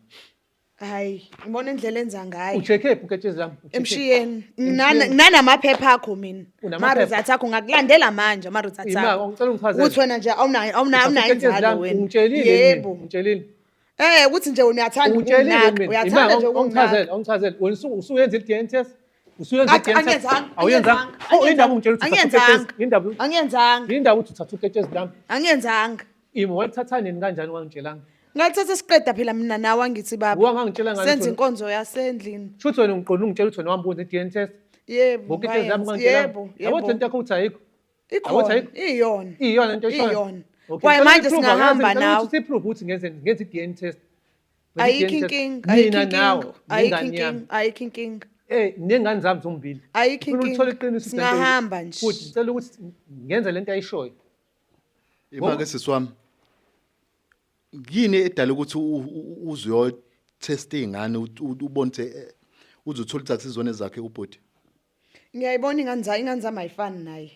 Hayi, ngibona indlela enza ngayo. Ucheck phi uketshezi lami? Ucheck-ephi? Emshiyeni. Nginanamaphepha akho mina. Unamaphepha? Ama-results akho ngakulandela manje ama-results Ima, akho. ngicela ungichazele. Ukuthi wena nje awunayo awunayo Uthatha awunayo uketshezi inzalo lami, wena. Ungitshelile Yebo. mina, Ungitshelile. Eh ukuthi nje wena uyathanda Ungitshelile ukunginaka, mina. uyathanda nje ukunginaka. Ungitshelile, ungitshelile. Wena usuyenza i-DNA test? Usuyenza Athi, i-DNA test? Angiyenzanga. Awuyenzanga? Oh, indaba ungitshela ukuthi uthatha Angiyenzanga. uketshezi. Indaba Angiyenzanga. indaba ukuthi uthatha uketshezi lami. Angiyenzanga. Imo walithatha nini kanjani wangitshelanga? Ngalithatha siqeda phela mina nawe angithi baba. Wangangitshela ngani Senza ukuthi- inkonzo yasendlini. Shuthi wena ungiqonda ungitshela ukuthi wena wambuza i-DNA test. Yebo. Ngoketshezi lami ngayenza. wangitshelanga. Yebo, Yabo yebo. lento yakho uthi ayikho. Ikhona, ayikho? iyona. Iyona into eshoyo. Iyona. Okay, Kwaye ngicela manje uyi-prove, singahamba angazi, ngicela nawe. ukuthi uyi-prove ukuthi ngenze i-DNA test. Ngenze Ayikho i-DNA test. inkinga, ayikho Mina nawe, inkinga, ayikho nengane yami. inkinga, ayikho inkinga. Eh, nengane zami zombili. Ayikho Ngifuna inkinga. ukuthola iqiniso ukuthi lento- Singahamba nje. Futhi ngicela ukuthi ngenze lento ayishoyo. Ima ke sisi wami. Yini edala ukuthi uze uyo-test ingane ubone ukuthi uze uthole ukuthi akusizona ezakhe ubhuti? Ngiyayibona ingane za ingane zami ayifani naye.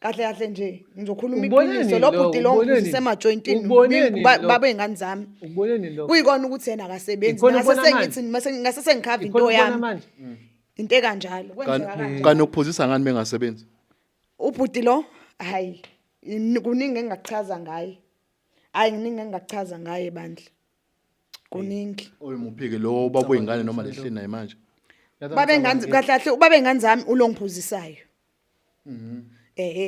Kahle kahle nje ngizokhuluma Uboneni iqiniso lo lo? bhuti lo Uboneni? ngiphuzise emajoyintini Uboneni lo? babe ingane zami. Ukuboneni lokho? Kuyikona ukuthi yena akasebenzi. Ikhona Ngase ukubona sengithi mase ngase sengikhava Ikhona into ukubona yami. manje. Into ekanjalo. Kwenzeka kanjalo. Kanti ukuphuzisa ngani bengasebenzi? Ubhuti lo hayi kuningi engingakuchaza ngaye. Hayi kuningi engingakuchaza ngaye bandla. Kuningi. Oyimuphike lo ubaba wengane noma lehleli naye manje. Babe ngane kahle kahle ubabe ngane zami ulongiphuzisayo.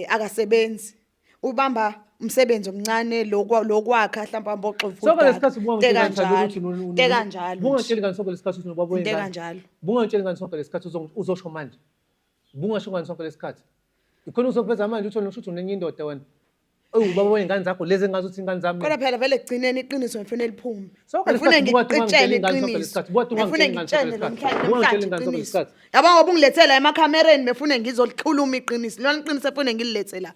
Akasebenzi. Ubamba umsebenzi omncane lokwakha mhlawumbe amboxo Sonke lesikhathi ubungangitsheli kanjalo. Te kanjalo. Bungangitsheli ngani sonke lesikhathi ukuthi unobaba Into wengane. ekanjalo. Bungangitsheli ngani sonke lesikhathi uzosho manje. Bungasho ngani sonke lesikhathi. Ikhona uzokuveza manje uthi wena usho unenye indoda wena. Ewu ubaba wey'ngane zakho lezi engazi ukuthi ingane zami. Kodwa phela vele ekugcineni iqiniso ngifuna liphume. Sonke Ngifuna lesikhathi buka ngikutshele ungangitsheli ngani sonke iqiniso. lesikhathi, buka Ngifuna ungangitsheli ngani sonke ngikutshele lesikhathi, namhlanje buka ungangitsheli namhlanje ngani sonke iqiniso. lesikhathi. Yabo ngoba ungilethela emakhamereni befune ngizolikhuluma iqiniso. Lona iqiniso efune ngililethe la.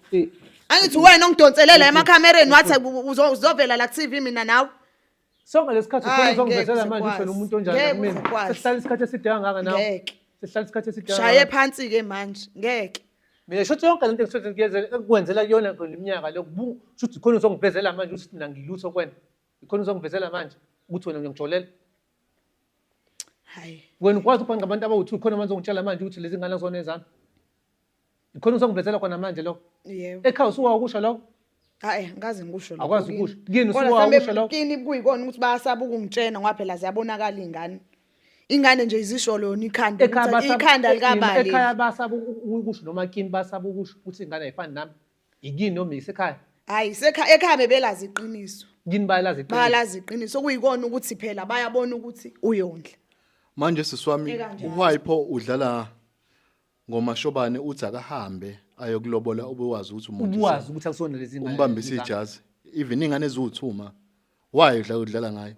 Angithi wena ongidonselela emakhamereni wathi uzovela la ku-TV mina nawe. Sonke lesikhathi ukhona Hayi, uzongivezela ngeke manje uzokwazi. usho umuntu onjani Ngeke kumina. uzokwazi. Sesihlala isikhathi eside kangaka nawe. Ngeke. Sesihlala isikhathi eside Shaye kangaka. phansi ke manje. Ngeke. Mina shuthi yonke lento engisuke ngiyenzela ekukwenzela kuyona le minyaka le shuthi khona uzongivezela manje ukuthi mina ngilutho kuwena. Ikhona uzongivezela manje ukuthi wena uyangijolela. Hayi. Wena ukwazi ukubanga abantu abawu-2 khona manje ongitshela manje ukuthi lezi ngane azona ezami. Ikhona uzongivezela khona manje lokho. Yebo. Ekhaya usuwakusho lokho. Hayi, ngikaze ngikusho lokho. Akwazi kini. ukusho. Kini Kodwa usuke mhlambe wakusho lokho? Kini kuyikona ukuthi bayasaba ukungitshena ngoba phela ziyabonakala iy'ngane. Ingane nje izisho lona ikhanda Ekhaya ukuthi basaba- ikhanda likabani. Ekhaya basaba ukusho noma kini basaba ukusho ukuthi ingane ayifani nami. Yikini noma isekhaya. Hayi, sekhaya ekhaya bebelazi iqiniso. Kini bayalazi iqiniso. Bayalazi iqiniso kuyikona ukuthi phela bayabona ukuthi uyondla. Manje sisi wami Ekanjalo. uWayipho udlala ngomashobane uthi akahambe ayokulobola ube wazi ukuthi umuntu Ubuwazi ukuthi akusona lezi ngane. umbambise ijazi even ingane eziwuthuma why udlala udlala ngayo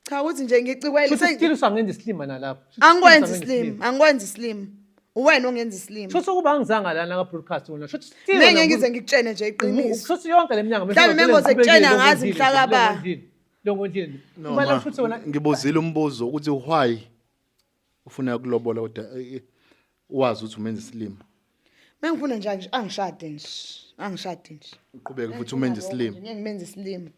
Cha ukuthi nje ngicikwele Futhi still usangenza isilima nalapho. Angikwenzi isilima, angikwenzi isilima. Uwena ongenza isilima. Shuthi ukuba angizanga lana ka broadcast wena. Shuthi still. Mina ngeke ngize ngikutshene nje iqiniso. Shuthi yonke le minyanga Mhlawumbe mengoze kutshena ngazi mhla kaba. Longondlini. No, Uma ma, shuthi wena ngibuzile umbuzo ukuthi why ufuna ukulobola kodwa wazi ukuthi umenza isilima. Mengifuna nje angishade nje. Angishade nje. Uqhubeke futhi umenze isilima. Ngeke ngimenze isilima.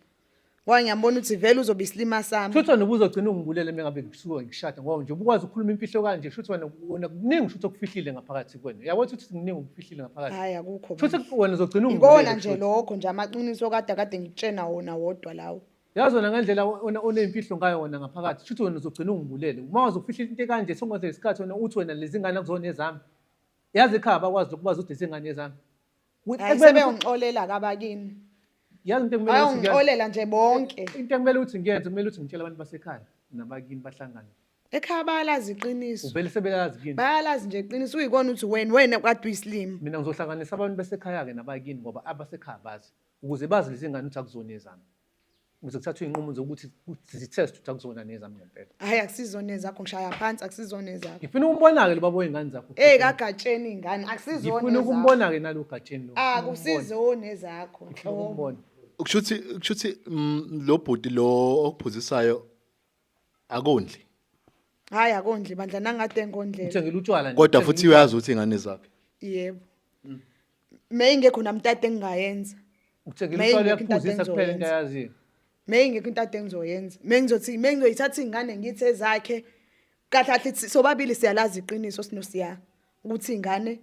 Ngoba ngiyambona ukuthi vele uzobe isilima sami. Shuthi wena ubuzogcina ungibulele uma ngabe ngisuke ngishada ngoba nje ubukwazi ukukhuluma imfihlo kanje shuthi wena wena kuningi shuthi okufihlile ngaphakathi kuwena. Uyabona ukuthi kuningi okufihlile ngaphakathi. Hayi akukho. Shuthi bandla. wena uzogcina ungibulele. Ikona nje shuthi. lokho nje amaqiniso kade kade ngikutshena wona wodwa lawo. Yazi wena ngendlela wena onemfihlo ngayo wena ngaphakathi shuthi wena uzogcina ungibulele. Uma wazi ukufihla into ekanje songaze isikhathi wena uthi wena lezi ngane akuzona ezami. Yazi ekhaya abakwazi lokwazi ukuthi lezi ngane ezami. Hayi sebeyongixolela kabakini. Yazi into ekumele ukuthi ngiyenze. Bayongixolela nje bonke. Into ekumele ukuthi ngiyenze kumele ukuthi ngitshele abantu basekhaya nabakini bahlangane. Ekhaya bayalazi iqiniso. Uvele sebelazi kini. Bayalazi nje iqiniso uyikona ukuthi wena wena kade uyisilima. Mina ngizohlanganisa abantu basekhaya ke nabakini ngoba abasekhaya bazi ukuze bazi lezi ngane ukuthi akuzona ezami. Ukuze kuthathwe iy'nqumo zokuthi zitheste ukuthi akuzona nezami ngempela. Hayi akusizona ezakho ngishaya phansi akusizona ezakho. Ngifuna ukumbona-ke lo baba wey'ngane zakho. Eh kagatsheni ingane akusizona Ngifuna ezakho. ukumbona-ke nalo gatsheni lo. Akusizona ezakho. Ngifuna ukumbona. Kushuthi kushuthi lo bhuti lo okuphuzisayo akondli. Hayi akondli bandla nangade engondlela. Uthengile utshwala nje. Kodwa futhi uyazi ukuthi ingane zakhe. Yebo. Meyingekho namtata engingayenza. Uthengile Maye utshwala ingekho into uyakuphuzisa kuphela into engizoyenza. ayaziyo. Meyingekho into ade engizoyenza. Mengizothi mengizoyithatha ingane ngithi ezakhe. Kahle kahle sobabili siyalazi iqiniso sinosiya ukuthi ingane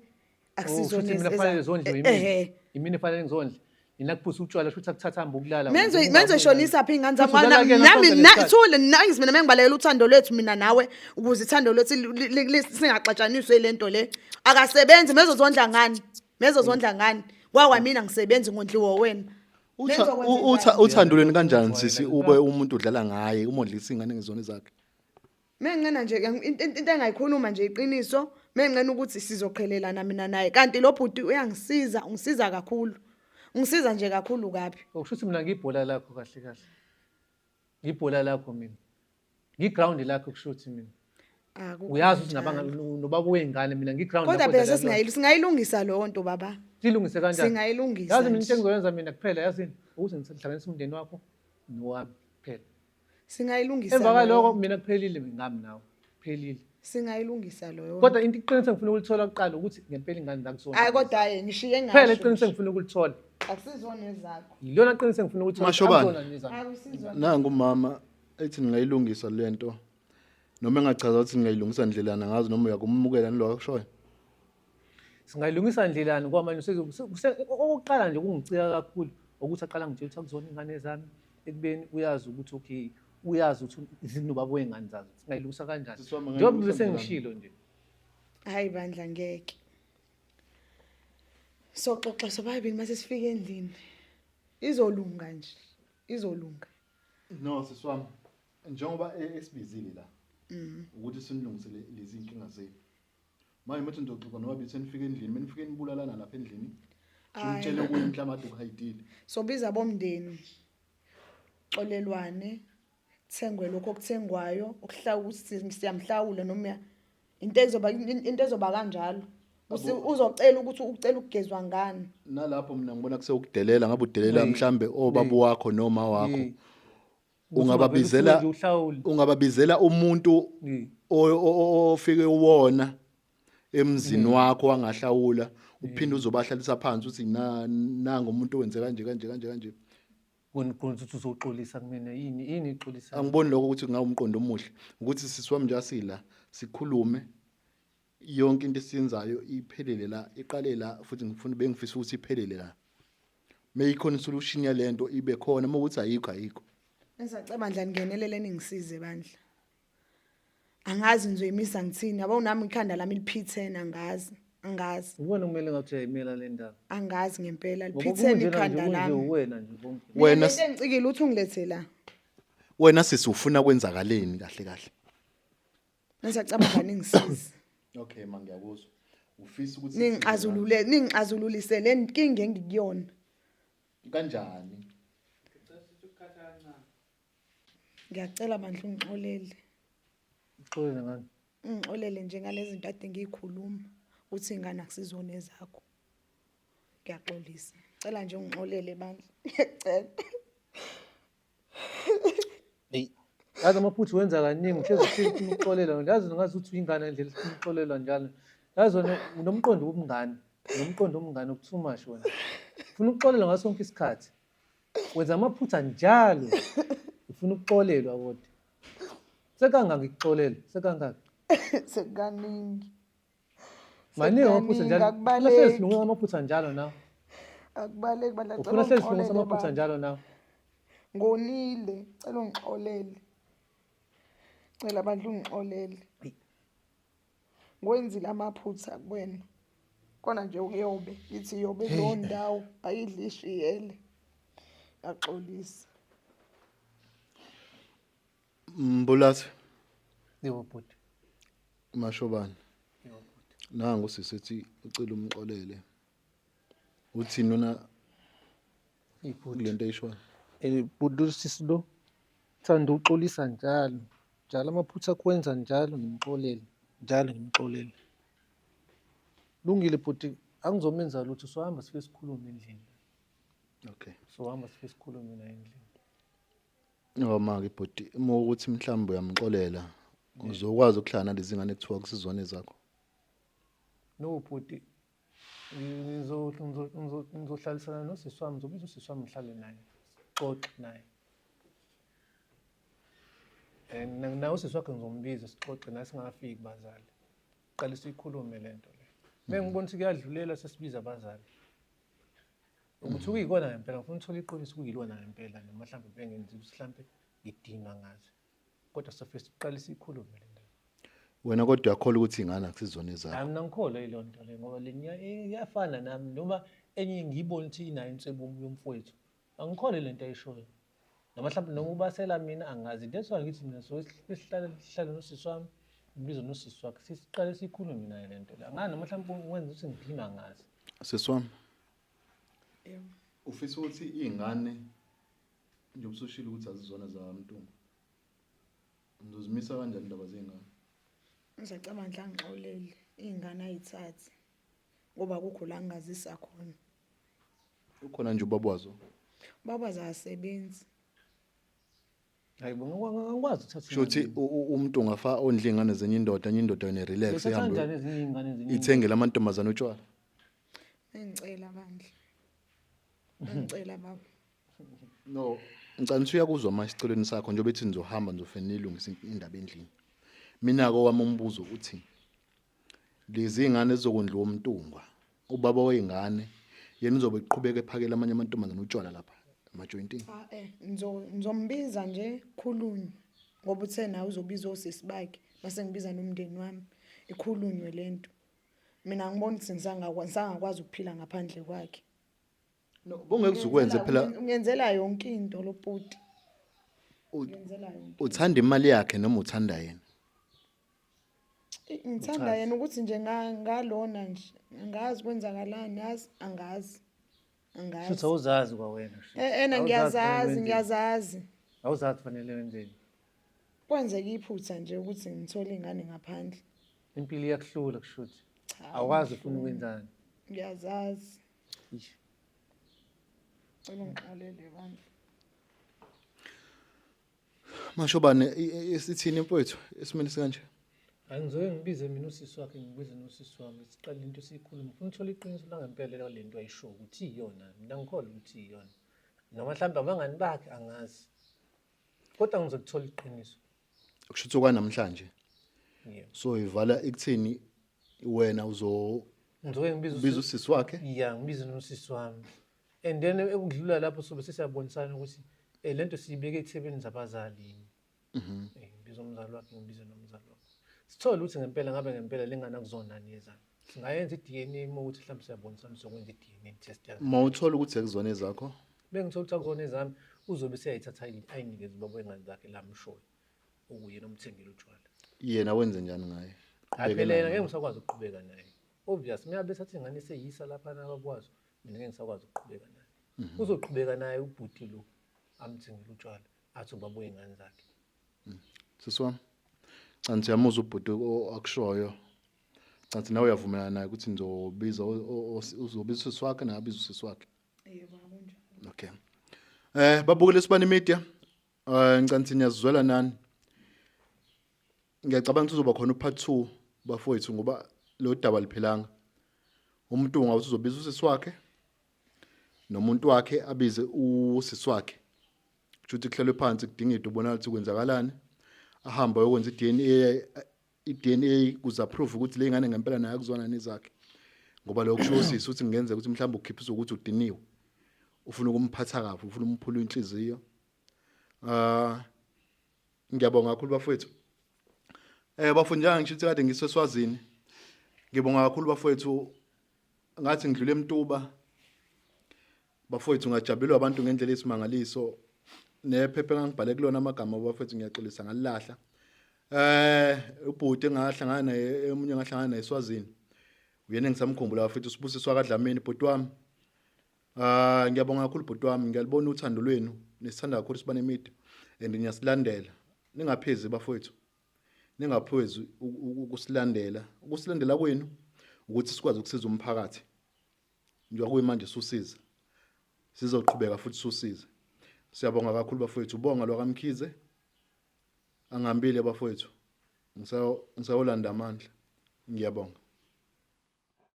akusizona Shuthi mina kufanele zondliwe yimina. Yimina efanele ngizondle. Yena kuphuza utshwala shuthi akuthatha hamba ukulala. Menzo menzo shonisa phi ingane zami Futhi udlala kuyena nami sonke na lesikhathi. thule nangisi mina mengibalekela uthando lwethu mina nawe ukuze uthando lwethu singaxatshaniswe lento le akasebenzi mezozondla ngani mezozondla ngani kwakwamina ngisebenzi ngondliwa wena Menzo kwenze njani? Uthando lweni kanjani sisi ube umuntu udlala ngaye umondlisa ingane ngezona zakhe. Menginqena nje into engayikhuluma nje iqiniso menginqena ukuthi sizoqhelelana mina naye kanti lo bhuti uyangisiza ungisiza kakhulu ungisiza nje kakhulu kabi. Okusho ukuthi mina ngiyibhola lakho kahle kahle. Ngibhola lakho mina. Ngiground lakho kusho ukuthi mina. Akukho Uyazi ukuthi njalo. nabanga nobaba wey'ngane mina ngiground Kodwa lakho phela dlala kulona. sesingayilungisa leyo nto baba. Siyilungise kanjani? Singayilungisa Yazi mina nje. into engizoyenza mina kuphela yazini ukuthi ngihlanganise umndeni wakho nowami kuphela. Singayilungisa. Emva leyo kwaloko nto. mina kuphelile ngami nawe. Kuphelile. Singayilungisa leyo. Kodwa into iqiniso engifuna ukulithola kuqala ukuthi ngempela ingane zakuzona. Hayi kodwa hayi ngishiye ngasho. Kuphela iqiniso engifuna ukulithola. Akusizona ezakho. Yilona qiniso engifuna ukulithola. Mashobane. Akuzona nezami. Akusizona. Nangu umama ethi ningayilungisa lento. Noma engachaza ukuthi ningayilungisa ndlelana ngazo noma uyakumukela niloko akushoyo. Singayilungisa ndlelani ngoba manje okokuqala nje kungicika kakhulu ukuthi aqala ngitshela ukuthi akuzona ingane zami ekubeni uyazi ukuthi okay uyazi ukuthi zinobaba wey'ngane zazo singayilungisa kanjani Sisi wami, njengoba angayilungisa bese ngishilo nje Hayi bandla ngeke. Soxoxa sobabili mase sifika endlini. Izolunga nje. Izolunga. No sisi wami njengoba esibizile la ukuthi sinilungisele lezi inkinga zenu. Manje manje nizoxoxa nobabili senifike endlini, menifike nibulalana lapha endlini. Ngimtshele okunye mhlawumbe ade ukuhayidile. Sobiza bomndeni. Xolelwane. Kuthengwe lokho okuthengwayo, okuhlawula siyamhlawula noma into ezoba into ezoba kanjalo. Uzocela ukuthi ucela ukugezwa ngani. Nalapho mina ngibona kusewukudelela ngabe udelela mhlambe obaba wakho noma wakho. Ungababizela ungababizela umuntu ofike uwona emzini wakho wangahlawula uphinde uzobahlalisa phansi uthi nanga umuntu owenze kanje kanje kanje kanje. Kona ukuthi uzoxolisa kumina yini yini ixolisa. Angiboni lokho ukuthi kungawumqondo omuhle ukuthi sisi wami nje asila sikhulume yonke into esiyenzayo iphelele la iqale la futhi ngifuna bengifisa ukuthi iphelele la. Meyikhona isolution yalento ibe khona, uma ukuthi ayikho ayikho. Ngisacela bandla ningenelele ningisize bandla. Angazi ngizoyimisa ngithini yabo nami ikhanda lami liphithene angazi angazi. Uwena kumele ngathi uyayimela le ndaba. Angazi ngempela Ngoba liphithene kunjena nje ikhanda kunje lami. uwena nje konke. Wena Mina lento engicikile uthi ungilethe la. Wena sisi ufuna kwenzakaleni kahle kahle? Ngisacabanga ningisize. Okay ma ngiyakuzwa. Ufisa ukuthi Ningixazulule ningixazululise le nkinga engikuyona. kanjani? Ngiyacela bandla ungixolele. Uxolele ngani? Ungixolele nje ngalezi zinto ade ngiyikhuluma uthi ingane akusizona ezakho. Ngiyaxolisa. Cela nje ungixolele bandla. Ngiyacela. Hey, yazi amaphutha wenza kaningi uhlezi ufuna ukuxolelwa. Yazi ngazi ukuthi uyingane ngendlela ufuna ukuxolelwa njalo. Yazi wena unomqondo wobungane, unomqondo wobungane okutoo much wena. Ufuna ukuxolelwa ngaso sonke isikhathi. Wenza amaphutha njalo. Ufuna ukuxolelwa kodwa. Sekangaki ngikuxolela? Sekangaki? Sekukaningi. Maningi amaphutha njalo. Akubaleki. Ufuna hlezi silungisa amaphutha njalo nawe. Akubaleki bandla cela Ufuna hlezi silungisa ungixolele amaphutha baba. njalo nawe. Ngonile, cela ungixolele. Cela bandla ungixolele. Ngwenzile amaphutha kuwena. Kona nje kuyobe ngithi yobe leyo ndawo ayidli ishiyele. Yaxolisa. Mbulasi Yebo bhuti. Mashobane. Yebo bhuti. Nangu sisi ethi ucela umxolele. Uthini lona Ibhuti. kulento eyishoyo? Bhuti sisi lo thanda uxolisa njalo. Njalo amaphutha akho wenza njalo ngimxolele. Njalo ngimxolele. Lungile bhuti, angizomenza lutho sohamba sifike sikhulume endlini. Okay. Sohamba sifike sikhulume naye endlini. Noma-ke bhuti uma ukuthi mhlawumbe uyamxolela uzokwazi ukuhlala nalezi ngane kuthiwa kusizona ezakho. No bhuti, ngizohlalisana nosisi wami, ngizobiza usisi wami ngihlale naye, sixoxe naye. And naye usisi wakhe ngizombiza sixoxe naye singakafiki kubazali. Qale siyikhulume le nto le. Uma ngibona ukuthi kuyadlulela sesibiza abazali. Ukuthi kuyikona ngempela ngifuna ukuthola iqiniso kuyilona ngempela noma mhlawumbe bengenzi ukuthi mhlawumbe ngidinwa ngazi. Kodwa sofike siqale siyikhulume le ndaba. Wena kodwa uyakholwa ukuthi ingane akusizona ezakho. Hayi mina ngikholwa yiloo nto le ngoba le iyafana nami noma enye ngiyibone ukuthi inayo inswebo yomfowethu. Angikholwa le nto ayishoyo. Noma mhlawumbe noma ubasela mina angazi. That's why ngithi mina so sihlale sihlale nosisi wami, ngibize nosisi wakhe siqale siyikhulume naye le nto le. Angazi noma mhlawumbe wenza ukuthi ngidinwa ngazi. Sisi wami. Yebo. Ufisa ukuthi iy'ngane njengoba usushilo ukuthi azizona zaMntungwa. Nizozimisa kanjani indaba zey'ngane? Ngisacabanga ndla ngixolele iy'ngane ayithathe ngoba kukho la ngingazisa khona. Ukhona nje ubaba wazo. Ubaba akasebenzi. Hayi bo angikwazi ukuthatha Shuthi umuntu ungafa ondle ingane zenye indoda, enye indoda yona relax ihambe. ihambe Kanjani ezinye iy'ngane ezinye? ithengele amantombazane utshwala. Ngicela bandla. Ngicela baba. No, ngicela ukuthi uyakuzwa manje isicelweni sakho njengoba ethi nizohamba nizofike nilungise indaba endlini. Mina-ke owami umbuzo uthi lezi ngane zizokondliwa uMntungwa, ubaba wey'ngane yena uzobe eqhubeka ephakela amanye amantombazane utshwala lapha emajoyintini. Cha eh ngizombiza nje khulunywe ngoba uthe nawe uzobiza osisi bakhe mase ngibiza nomndeni wami ikhulunywe lento. Mina ngibona ukuthi ngisangakwazi ukuphila ngaphandle kwakhe. No, bongeke uzukwenze phela Ungenzela yonke into lo bhuti. Ungenzela yonke. uthanda imali yakhe noma uthanda yena. Ngithanda yena ukuthi nje ngalona nje angazi kwenzakalani yazi angazi. Angazi. Shuthi awuzazi kwawena. shuthi. Eh ena Awuzazi ngiyazazi fanele wenzeni. ngiyazazi. Awuzazi fanele wenzeni. Kwenzeka iphutha nje ukuthi ngithole ingane ngaphandle. Impilo iyakuhlula kushuthi. Cha. Awazi ufuna ukwenzani. Ngiyazazi. Eish. Cela ungixolele bandla. Mashobane isithini mfowethu esimeni sikanje? Angizoke ngibize mina usisi wakhe ngibize nosisi wami siqale into siyikhulume. Ngifuna ukuthola iqiniso langempela le nto ayisho ukuthi iyona. Mina ngikholwa ukuthi iyona. Noma mhlawumbe abangani bakhe angazi. Kodwa ngizokuthola iqiniso. Kusho ukuthi okwanamhlanje. Yebo. So ivala ekuthini wena uzo Ngizoke ngibize biza usisi wakhe Yeah, ngibize nosisi wami. And then ekudlula lapho sobe sesiyabonisana ukuthi le nto siyibeke ethebeni zabazali yini. Ngibiza umzali wakhe, ngibize nomzali wakhe. Sithole ukuthi ngempela ngabe ngempela lengane akuzona yezami. Singayenza i-DNA uma ukuthi mhlawumbe siyabonisana sokwenza i-DNA test yazo. Uma uthola ukuthi akuzona ezakho? Bengithola ukuthi akuzona ezami, uzobe eseyayithatha ayinikeze ubaba wey'ngane zakhe la amshoyo okuyena omthengela utshwala. Yena wenze njani ngaye? Hayi phela yena ngeke ngisakwazi ukuqhubeka naye. Obvious, mina bethatha ingane eseyisa lapha nabakwazi, mina ngeke ngisakwazi ukuqhubeka naye. Uzoqhubeka naye ubhuti lo amthengele utshwala athi ubaba wey'ngane zakhe. Sisi wami, canti uyamuzwa ubhuti akushoyo. Canti nawe uyavumelana naye ukuthi nizobiza uzobiza usisi wakhe naye abize usisi wakhe. Yebo, kunjalo. Okay. Babukele Sibani Media. Ngicanti niyazizwela nani. Ngiyacabanga ukuthi uzoba khona upart 2 bafowethu ngoba lo daba liphelanga. Umuntu ungathi uzobiza usisi wakhe nomuntu wakhe abize usisi wakhe. Kusho ukuthi kuhlalwe phansi kudingidwe ubonakala ukuthi kwenzakalani. Ahambe ayokwenza i-DNA i-DNA kuze approve ukuthi le ngane ngempela naye akuzwana nezakhe. Ngoba lokho kusho usisi ukuthi kungenzeka ukuthi mhlawumbe ukhiphisa ukuthi udiniwe. Ufuna ukumphatha kabi, ufuna umphula inhliziyo. Ngiyabonga kakhulu bafowethu. Bafo njalo ngisho ukuthi kade ngiseswazini. Ngibonga kakhulu bafowethu ngathi ngidlule eMtuba. Bafowethu ngajabulelwa abantu ngendlela esimangaliso. Nephepha engangibhale kulona amagama bafowethu ngiyaxolisa ngalilahla. Ubhuti engahlangana naye omunye engahlangana naye eSwazini. Uyena engisamkhumbula bafowethu uSibusiso kaDlamini bhuti wami. Ngiyabonga kakhulu bhuti wami, ngiyalibona uthando lwenu, nisithanda kakhulu Sibane Media and niyasilandela. Ningaphezi bafowethu. Ningaphezi ukusilandela. Ukusilandela kwenu ukuthi sikwazi ukusiza umphakathi. Njengoba kuyimanje susiza. Sizoqhubeka futhi susize. Siyabonga kakhulu bafowethu. Ubonga lwakaMkhize. Angihambile bafowethu. Ngisayolanda amandla. Ngiyabonga.